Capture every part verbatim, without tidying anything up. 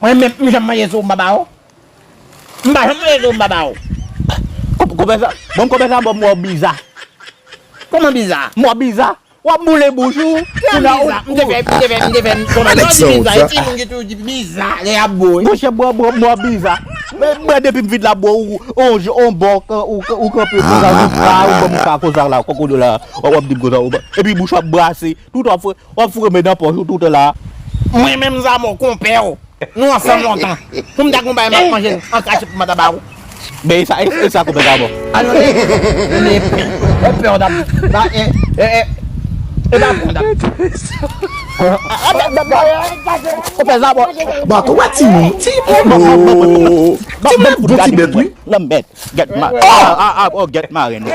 Mwen menm, m janm manje sou m pa ba ou. M pa janm manje sou m pa ba ou. Kòm, kòm sa, bon, kòm sa, bon, mò biza. Kòman biza? Mò biza. W ap boule bouch ou. Ki biza? M te fè, m te fè, m te fè, m kòman sa di biza? E timoun ki toujou di biza, lè y ap boule. Monchè, bò, bò, mò biza. Men, mwen, depi m vin la, bò, ou, on, on bò, ou, ou kanpe konsa, ou pa, ou ban m ka konsa la, kòkodo la, w ap di m konsa, ou pa, epi bouch w ap brase, tout w ap fè, w ap foure men nan pòch ou tout la. Mwen menm Zamò, konpè w. Nou ansanm lontan. Pou m ta gon bagay m ap manje an kachèt pou m ta ba ou. Men e sa, e, e sa konpè Zamò. Alò, e, e, e, e, pè w t ap, ba, e, e, e, e, ba, konpè Zamò. Bon, tou wè timoun, timoun, bon, bon, bon, bon, bon, timoun ap bon ti bèt, wi. Nan mèt. Gèt ma, a, a, a, oh, gèt marenn ou.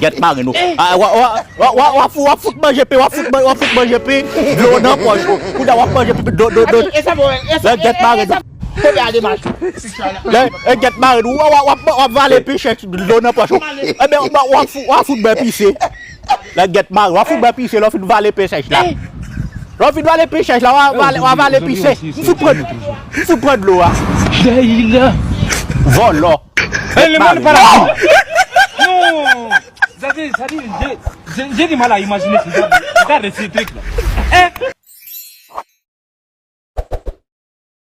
Gèt marenn ou. A, wa, wa, wa, wa, wa fou, wa fout manje pi, wa fout man-, wa fout manje pi, dlo nan pòch ou. Kounya wa manje pi, dlo, dlo, dlo. Lè gèt marenn ou. Lè, e gèt marenn ou, wa, wa, wa, wa vale pi chèch, dlo nan pòch ou. Ebyen, wa, wa fou, wa fout bwè pise. Lè gèt marenn, wa fout bwè pise, lè w fin vale pi chèch la. Lè w fin vale pi chèch la, wa vale, wa vale pi chèch. M fout pran, m fout pran dlo a. Vòlò. E, le monde parle. Non. Sa di, sa di, j'ai, j'ai, j'ai du mal à imaginer ce genre de, ce genre de ce truc là. Hein?